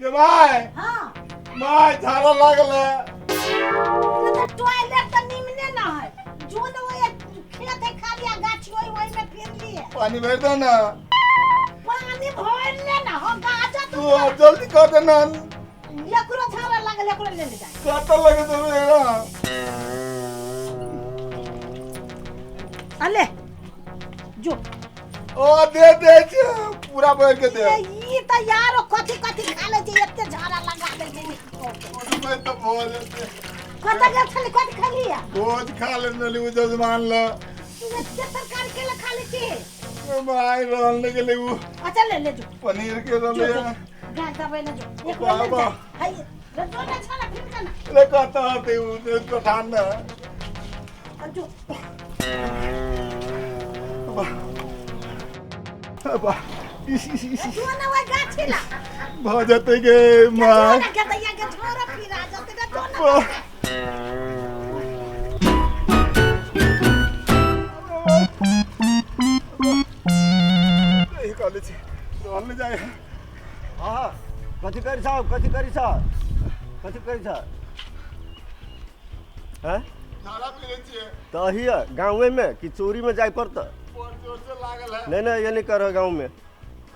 गे my. हां। My झाड़ा लागल है। तो टॉयलेट तो निमने ना है, जो न वो एक खेत है खाली आ गाछी ओई ओई में फिर लिए। पानी भर दो ना। पानी भर ले ना हो गाजा। तू अब जल्दी कर देना। एकरो झाड़ा लागल, एकरो ले ले जा। कत लगे तो मेरा। अले जो ओ दे दे छे पूरा भर के दे। ये त यार कथि कथि खा ले छै, एते झाड़ा लगा दे छै। मैं तो बोल देते। कत गेल छली, कथि खाली है? भोज खा ले नली उ जजमान ल। तू एते तरकारी के खा ले छी? My रहल ने गेले उ। अच्छा ले ले जो। पनीर के रहले। गाय दबाई ले जो। एक ले जा। हाय रे जो ना छाला फिर का ना। ले कत होते उ पठान ना। जो बा इस इस इस जो ना वो गाछी ला भ जते गे मां। जो ना के दैया के छोरा फिर आ जते गे जो ना। यही कॉलेज रहल जाए। हां कथि करी छौ, कथि करी छौ, कथि करी छौ? हैं झाड़ा पीले छिए त अहिया गांवे में कि चोरी में जाय पड़त? बड़ जोर से लागल है। नहीं नहीं ये नहीं करो गांव में।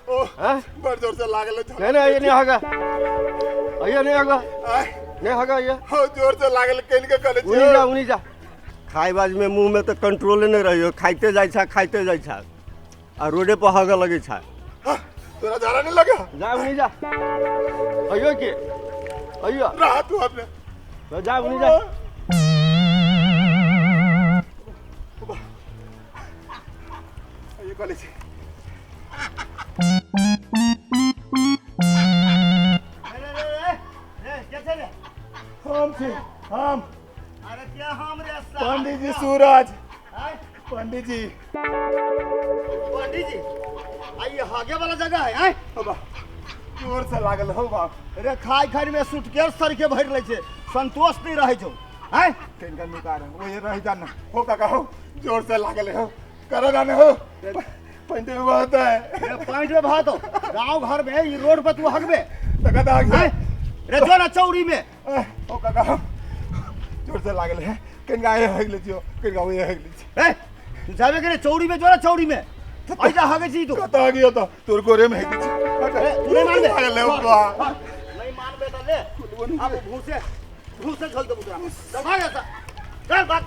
ओ हैं बड़ जोर से लागल है। नहीं नहीं ये नहीं होगा, अहिया नहीं होगा, नहीं होगा ये। हो जोर से लागल केन के कॉलेज। उनी जा, उनी जा। खाए बाज में मुंह में तो कंट्रोल नहीं रहियो, खाइते जाय छा, खाइते जाय छा आ रोडे पर हगे लगे छा। तोरा झाड़ा नहीं लगा? जा उनी जा। अहियो के अहियो रहा तू अपने। तो जा उनी जा। ये कॉलेज अरे रे रे कैसे रे? हम थे हम। अरे क्या हम रे? पंडित जी सूरज। पंडित जी, पंडित जी आइए, आगे वाला जगह है। आए बाबा जोर से लागल हो बाप रे। खाई खाई में सुटकेस सर के भर ले छे, संतोष नहीं रहे छौ। आए किनका निकार है वो ये रह जाना हो काका हो। जोर से लागल हो करो जाने हो। पंडित में बहुत है। रे पॉइंट में बहुत हो गांव घर में ई रोड पर तू हगबे त कदा आए रे जो ना चौरी में। ओ काका जोर से लागल है। किनका ये हगले छियो, किनका वो ये हगले छियो। ए तू जाबे के रे चौरी में, जो ना चौरी में ऐजा हगे छी तू। कत हगियो त तोर गोरे में हगले छी। तू नहीं मानबे? लागल है बा। नहीं मानबे त ले अब भूसे भूसे झोल देबू तोरा। चल भाग ऐसा, चल भाग,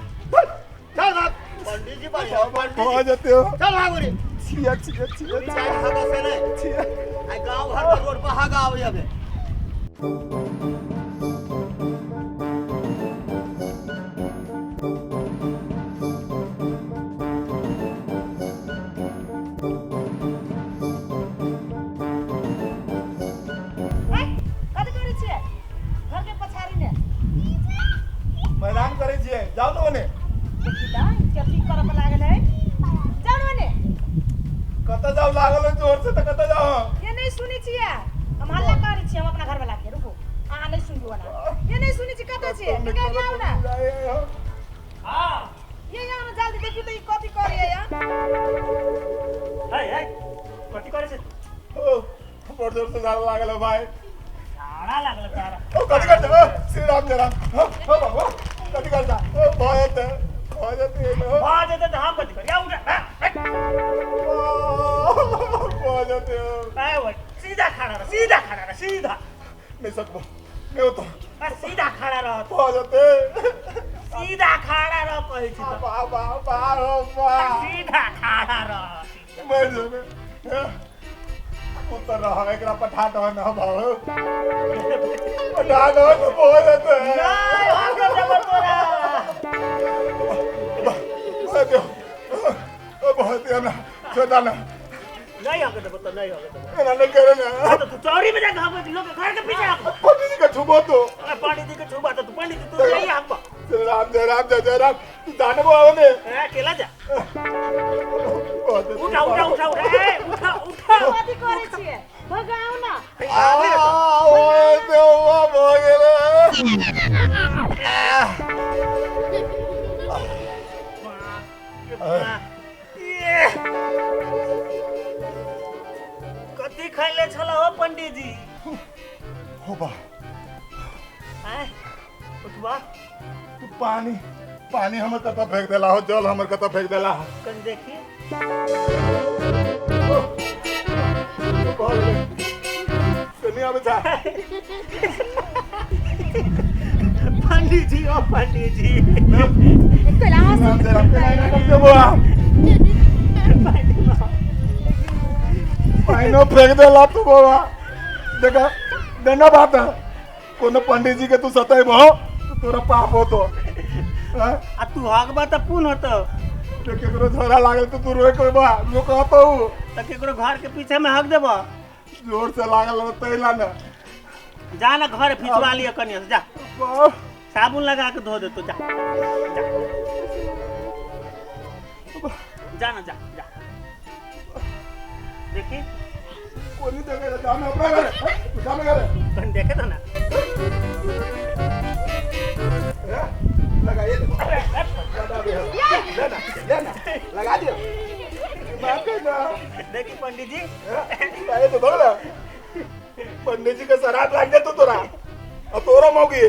चल भाग। पंडित जी बढ़िया पंडित हो जते हो। चल भाग रे। छिया छिया छिया चाय हगा से नहीं छिया। आई गांव घर पर रोड पर हगा आवे अबे। कथि करै छियै घर के पछाड़ी ने? मैदान करै छियै, जाउ न ओने। देखी त कथि करऽ पर लागल है। जाउ न ओने। कत जाउ लागल है जोर से त कत जाउ? ये नहीं सुनै छियै, हम हल्ला करै छियै हम अपना घर वाला के। रुकू अहाँ नहीं सुनबो ना। ये नहीं सुनै छी कत छियै? निकल जाउ ना। हां ये यहाँ न जल्दी देखियो त ई कथि करैया यहाँ। है है कथि करै छै? ओ बड़ जोर से झाड़ा लागल है भाई। झाड़ा लागल तारा। ओ कथि करता? ओ श्री राम जय राम। हो हो बाबू कथि करता? ओ भय त भय जते हो। भऽ जेतै त हम कथि करिया? उठा भय जते हो। आय ओए सीधा खड़ा रह, सीधा खड़ा रह, सीधा। नहीं सकबो नहीं होतो। आ सीधा खड़ा रह। भय जते। सीधा खड़ा रह कहै छी त। बा बा बा हो बा। सीधा खड़ा रह। मर जेबे। उतर रहा एकरा पठा दो ना भाव। पठा दो तो भय जते। नहीं हगे देबो तोरा। भय दे। ओ भय दे ना छोड़ा ना। नहीं हगे देबो त नहीं हगे देबो। एना नहीं करे ना। तो तू चौरी में जाके हगे, लोग घर के पीछे हगबो। पंडित जी के छुबो तो। अरे पंडित जी के छुबा तो तू पंडित जी तू नहीं हगबो। श्री राम जय राम जय जय राम। तू जानबो आओ ने। ए अकेला जा। उठा उठा उठा उठा ए उठा उठा। कथि करै छियै? भगाउ ना। आ ओए देवा भ गेले। कथी खैले छल हो पंडित जी? हो बा आय उठबा तू पानी पानी हमर कतऽ फेंक देला हो जल हमर कतऽ फेंक देला कन देखी कनी आबै छा पंडित जी ओ पंडित जी कैलाश राम जय राम कैला बुआ पाइनो फेंक देला तू बाबा देखा देना बात है कोनो पंडित जी के तू सताइबो तो तोरा पाप होतो आ तू हगबा त पुन होतो तो केकरो झोरा लागल तो तू रोए के बा रोकतो त केकरो घर के पीछे में हग देबो जोर से लागल तैला ना जा ना घर फिचवा लिया कनिया से जा साबुन लगा के धो दे तो जा जा जा ना जा जा देखी कोनी जगह रे जामे अपना घर तू जामे घर कन देखे तो ना लगाइए ले ना ले ना लगा दियो बात है ना देखी पंडित जी अरे तो बोला पंडित जी के शराब लाग जाए तो तोरा और तोरा मौगी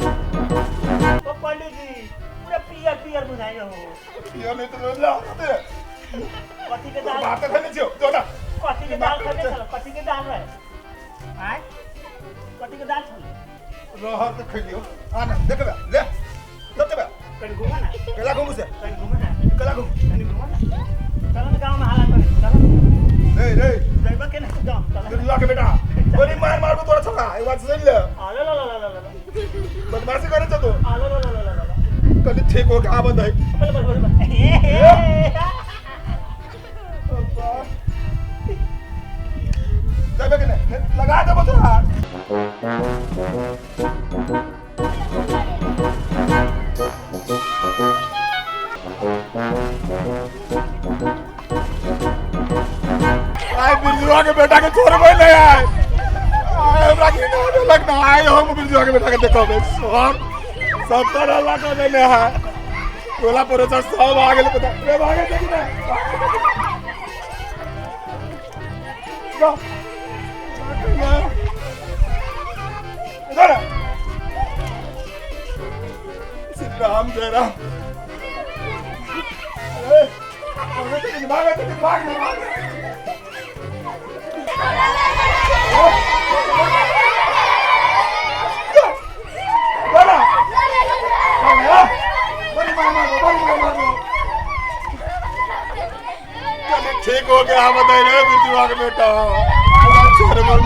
ओ पंडित जी पूरा पियर पियर बुझाई हो पियर नहीं तो ला तेरे कथी के दाल बात खाने छियो जो ना कथी के दाल खाने चलो कथी के दाल रहे आय कथी के दाल छलो रहर के खइलियो आ ना देख बे ले चल बे कहीं घूमा ना केला घूमू से कहीं घूमा ना केला घूम कहीं घूमा ना चलो ना गांव में हाला करे चलो रे रे जाइबा के ना गांव चलो गिरला के बेटा गोली मार मार तोरा छोरा एक बात सुन ले आलो लो लो लो लो बदमाशी करे छ तू आलो लो लो लो लो कल ठीक हो के आवत है बोल बोल बोल जाबे के ना लगा देबो तोरा आए बिरजुआ के बेटा के छोड़बे नहीं आए आए हमरा की ना लगना आए हम बिरजुआ के बेटा के देखो सब सब तरह लगा देने है टोला पड़ोसा सब आ गेल पता रे भागे देखी ना जा इधर श्री राम जय राम अरे भागे भागे भाग भाग ठीक हो गया बताइए रे बिरजुआ के बेटा छोड़ मर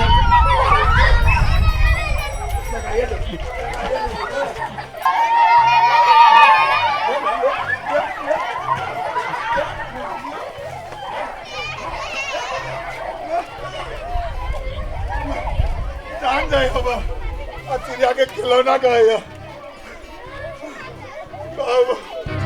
जान जाए अब चिड़िया के खिलौना गए अब।